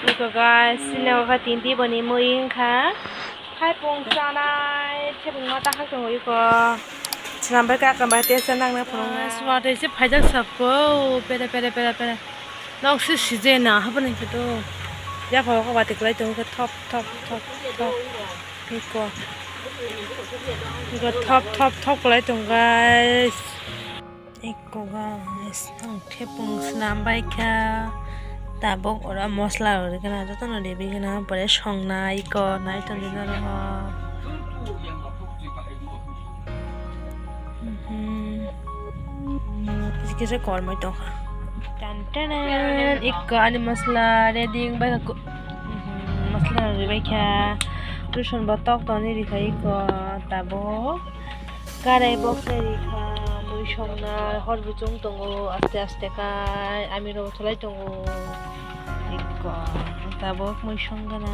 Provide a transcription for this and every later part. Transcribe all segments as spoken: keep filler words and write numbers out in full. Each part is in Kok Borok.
Iko guys, sini o kha tinti boni mui wngkha. Hai pung chanai, thebung ma takhak tongo iko. Swnam bai kaka bai tesa nangna phunukna. Guys, watwi se phaijak sako, pere, pere, pere, pere. Nok se sije na, habani khe to. Ya pha ko watwi kwlai tongo khe thop, thop, thop, thop. Iko. Iko thop, thop, thop kwlai tongo guys. Eko guys, ang thepung swnam bai kha. Tabuk oro mosla rw rwgana jotono rebi gana, pore songnai eko nai tongwi norok. Mhm. Kisa kisa kormoi tongkha. Tan tanan, eko ani mosla ready wngbai kha. Mhm, mosla rw rwbai kha. Rosun bo tok toni rikha eko tabuk. Karai boksa rikha, mui songna hor buchung tongo, aste aste khai, ami rok tholai tongo. Ikko, tabuk mui song gana.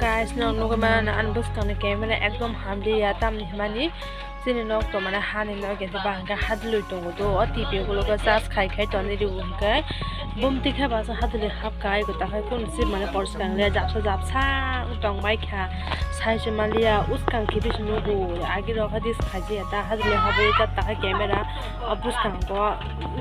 Guys, no nugwi mano, ani bwskangni camera ekdom hamliya, tamni hwnmani chini nok to mane hani nok ya, bahai khe hadlwi tongo do, o T V ulo khe charge khai khai toni rw hwnkhe, bumtwi khe basa hadlwi hapkha, iko takhai kun sip mane porskang le japsa japsa tongbai kha. Sai se maliya, uskang khe bisi nugo, agi rok khe dis khaji ya, ta hajle habwi ta, ta khe camera, o bwskang bo,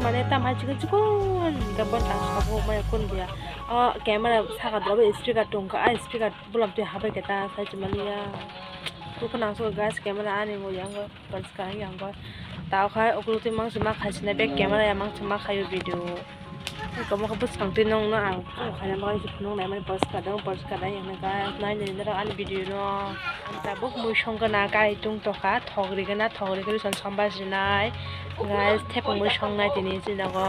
mane ta mai chikon chikon, ta bo ta sabo maya kun dia. O camera saka dolo speaker tongkha, a speaker bolop de habai khe ta sai se maliya. Bukhunangsukha guys, camera ani bo yango. Porskang yang bo. Tao khai ukulukti mangsi ma khai sina bek camera ya mangsi ma khaio video. Komo khe bwskang twi nongno ang phunuk khaina bagwi se phunuk naimani porskang dang porskang dang yang kha nai nai norok ani video no. Ang tabuk mui song gana kai tung tokha thok ri gana thok ri gana son sombar sinai. Guys, thepung mui song nai tini sinago.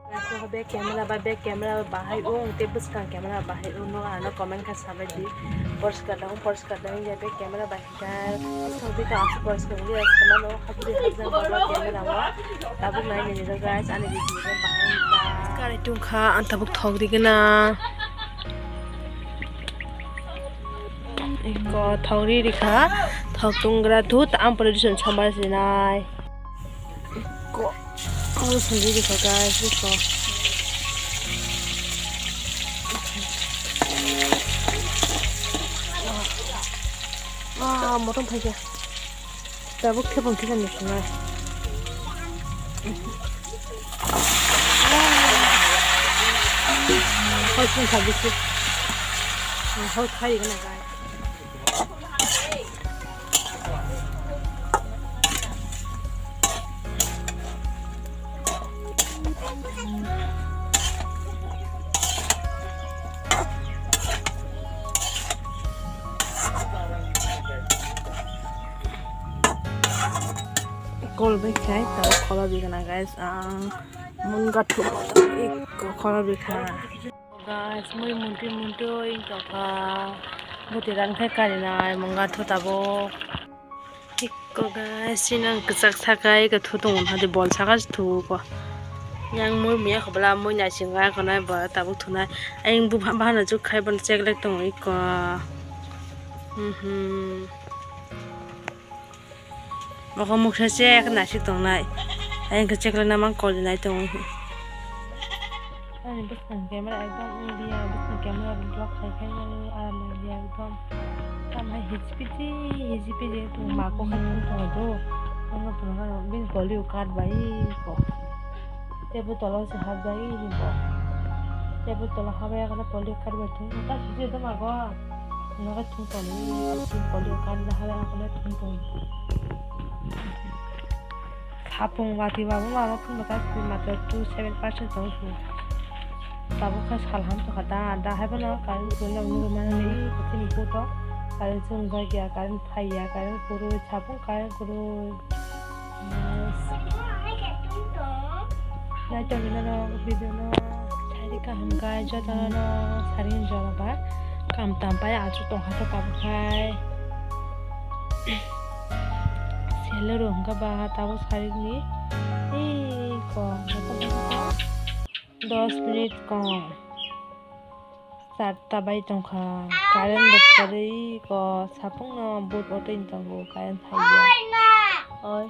Guys, nogo bek camera ba bek camera bahai wng tei bwskang camera bahai wng nogo ano comment khe sabai di. Porskang dang porskang dang ya bek camera bahai kha. Bwskang twi ta aswk porskang wngya samano habri hajak baba camera o. Tabuk nai nini rw guys ani video no bahai wngkha. Karai tungkha ang tabuk thok rigena. Eko thok ri rikha thok tungra thu ta ang pore dison sombar sinai. Ko, ko sari di ko guys, di ko. Ah, motom phai kha. Tabuk thepung kisa ni swnai. Hoi sung kha bisi. Hoi khai gana guys. Kol bai khai tao khola bigana guys, ang mun gathu kotor ik khola bikha. Guys, mui muntui muntui tokha. Buti ran khai karinai mung gathu tabuk. Ikko guys, sinang kwchak sakai ka thu tongo hadi bol saka thu ko. Yang mui muya khobla mui naising ga ko nai bo tabuk thunai. Ayang bu bahana juk khai bon cheklek tongo ikko. Mhm. Mokol muksa se khe nasik tongnai. Ayang khe cheklai namang kol nai tongo. Ani bwskang camera ekdom wngya, bwskang camera block khai khai nai aram wngya ekdom. Tamai H P G, H P G tong mako khai tong tongo do. Ano tong ano bini koli o kat bai ko. Tebo tolo se hapjai hinbo. Tebo tolo habya kono koli o kat bai tong. Ta sisi do mago. Nogo thung tong, thung tong, kan da hala kono thung tong. Sapung wati babu mama phun bata matro two seven percent tong su. Tabuk kha sal ham tokha da, da hai bono current phone no nugwi mano ni, kotini photo, current chwng bai ya, current phai ya, current kwrwi, sapung current kwrwi. Nai tongwi norok video no sari kaham khe jotono no sari jora ba kam tam pai achuk tongkha khe tabuk khai. Selo rw hwnkha ba tabuk sari ni ei kok dos minute kok. Charta bai tongkha, current bo kwrwi ko, sapungno but otwi tongo, current phaiya. Oi.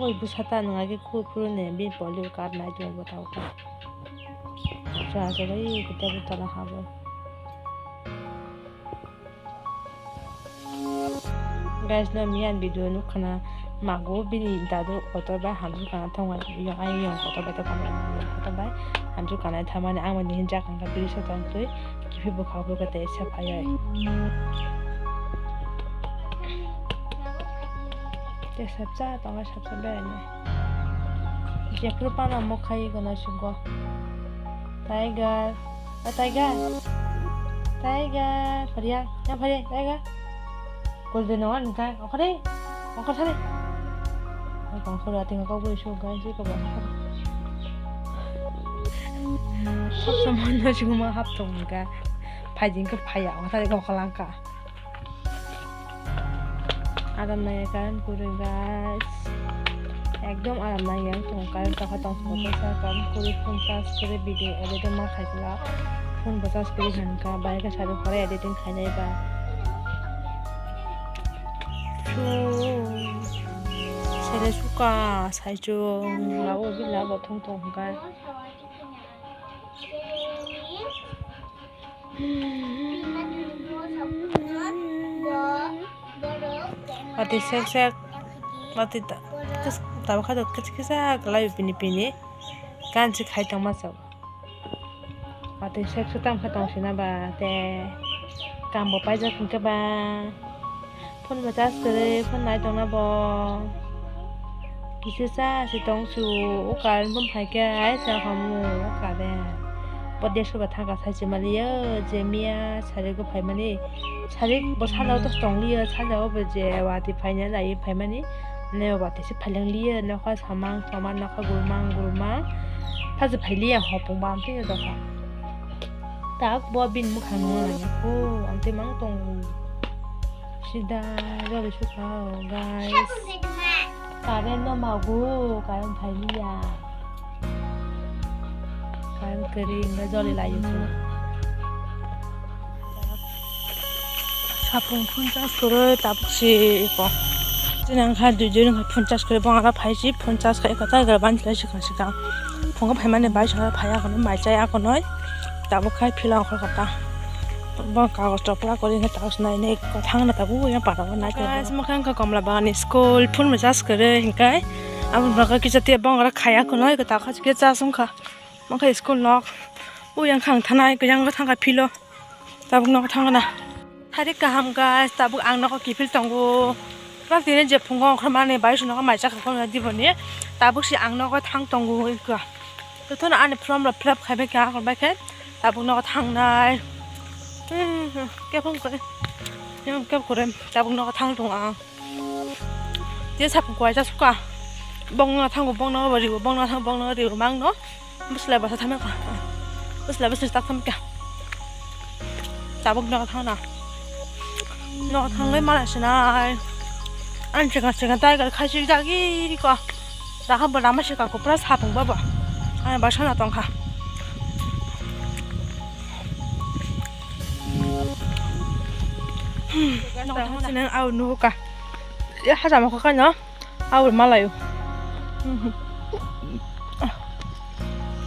Oi, bwsa ta nwng age khu phuru ne, bini polio card nai tong bo tao kha. Cha cha bai kete bo tola ha bo. Guys, no miyan video nuk khana mago bini dadu kotor bai hamjwk kana thangma yo ai yo kotor bai ta kotor bai hamjwk kana thamani ang mani hinjak ang ka biri sa tong twi. Kiphilwi bwkha bwkha tei sep phai ai. Tei sepsa tongo, sepsa berai nai. Jephuru pano mokha ego naisingko. Tiger. O Tiger. Tiger. Pharia. Yang pharia. Tiger. Golden no nungka. Okhare. Okhare. Ai kong khoro ating kok bui su gai si ko bang. Sab samon naisingko ma hap tong nungka. Phai jing khe phaiya. Okhare kok langka. Aram nai current kwrwi, guys. Ekdom aram nai yang tongo current, tokha tong tong khe sa current kwrwi, phone charge kwrwi, video editing ma khaijak. Phone bo charge kwrwi hwn kha, bai khe sari pore editing khainai ba. Su, sere suka, saichung, labo bila bo thung tong hwnkha. Watwi sek sek, watwi ta-, kis-, tabuk kha kisa kisa kwlai pini pini. Ganchi khai tongma chwng. Watwi sek sek tamo khe tong sina ba te kam bo paijak hinkhe ba. Phone bo charge kwrwi, phone nai tongna bo. Kisa cha se tong su, o current phone phai khe ai cha khamu o current. Bo desh ba thangka sai se mali yo, je miya sari go phai mani. Sari bo salo to tong li yo, salo bo je watwi phai na lai phai mani. Ne watwi se phai lang li yo, nokha samang samang, nokha gurmang gurmang. Pha je phai li ya hopong bam twi yo dokha. Tak bo bini mwkhang nung nai ya kho, ang tei mang tong. Sida joli sukha o, guys. Current no mago, current phailiya. Current kwrwi wngkha, joli laio kho. Sapung phone charge kwrwi tabuk se eko. Chini wngkha dui din wngkha phone charge kwrwi, bongala phai si phone charge khai eko, charger ban chilai sikang sikang. Phungo phaimani bai songwi phai akono, mai chai akono. Tabuk khai phila ongkhor kata. Bo kagoj topla kwrwi wngkha, tabuk se nai nai kwthang no tabuk yang para o nai. Guys, mokhe wngkha Komla Bagani school, phone bo charge kwrwi hinkhe. Aboni bagwi kisa tia bongala khai akono, eko tabuk khai kisa charge wngkha. Mokhe school nok. Uyang khang thanai, kuyang thangkha philo. Tabuk nogo thangna. Hari kaham guys, tabuk ang nogo kiphil tongo. Pura tini je phungo ongkhormani bai songno mai chakha khorna diboni. Tabuk si ang nogo thang tongo ikha. Jotono ani form rok fill up khaibai kha, khorbai khe tabuk nogo thangnai. Hmm, hmm, kephang kore. Yang kep kore, tabuk nogo thang tongo ang. Tei sapung kuaisa suka. Bongno thango, bongno riwo, bongno thango, bongno riwo mangno. Bwsla bwsa thamya kha. Bwsla bwsa tak thamya kha. Tabuk nogo thangna. Nogo thanglai mala sinai. Ani chikon chikon tiger khaisi jagi ko. Dakha bo lama sika ko pura sapung babo. Ani bwsana tongkha. Nogo thangna. Sinai au nuka. Ya hajama ko kano. Aboni malayo.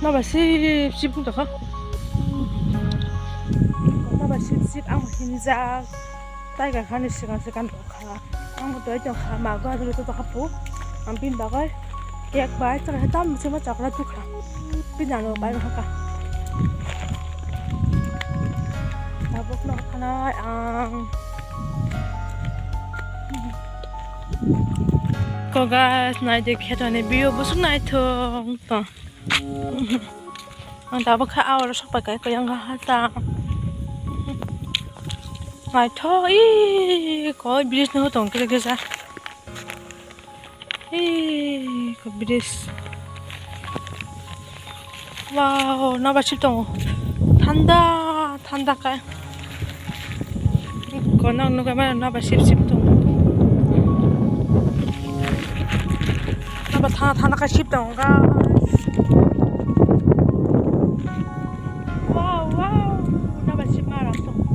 Noba sip sip wng tongkha. Noba sip sip ang hinjak. Tiger khani swkang swkang tongkha. Ang bo doi tongkha, mago adolo tongkha pu. Ang bini bagwi cake bai chakha tam bisingo chocolate tukha. Bini ano bai rokha. Tabuk no thanai ang. Ko guys, nai de khetani view busuk naithok to. Ang tabuk kha awar sok pai kai ko yang ha ta. Naithok i ko bridge no tong kisa kisa. Ei, ko bridge. Wow, nobar sip tongo. Thanda, thanda khe. Kono nugwi mano nobar sip sip tongo. Nobar thanda, thanda khe sip tongo, guys. Wow, wow, nobar sip ma ram tongo.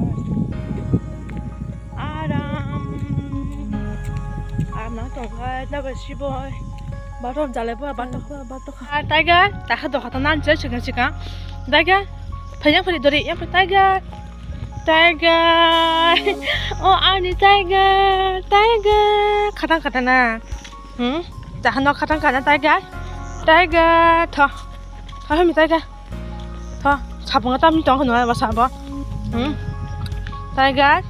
Aram. Aram nang tong kha, nobar siboi. Batok jalai pura, batok pura, batok. Ah, Tiger, taha doha ta nan je chika chika. Tiger, phai yang phai dori, yang phai Tiger. Tiger. Oh, ani Tiger, Tiger. Khatang khatang na. Hmm? Taha no khatang khatang Tiger. Tiger, tho. Tho mi Tiger. Tho, sabungo tamni tong kheno ba sabo. Hmm? Tiger.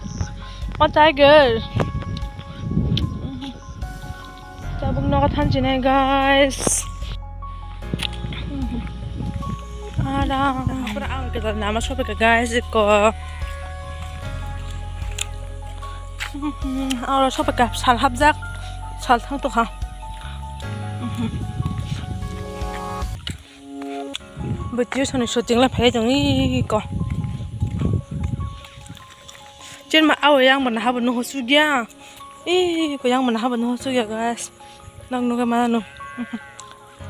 Oh, Tiger. Tabuk nogo thansinai, guys. Ada. Pura ang kita nama sope ka, guys, iko. Aro sope ka sal hapjak. Sal thang to kha. Bo tuition ni shooting lai phai tong iko. Chen ma aw yang mana habo no sugya. Iko yang mana habo no sugya, guys. Nang nuga mana no.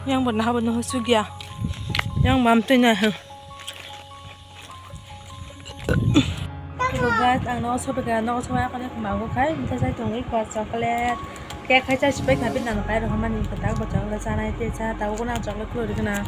Yang mana habo no sugya. Yang mam tui na. Hello guys, ang no sope ga no sope ako ne kama go khai, misa sai tong iko chocolate. Cake khai chai sipai kha bini nang kai rok mani kata bo chocolate chanai te cha ta ugo nang chocolate khlori gana.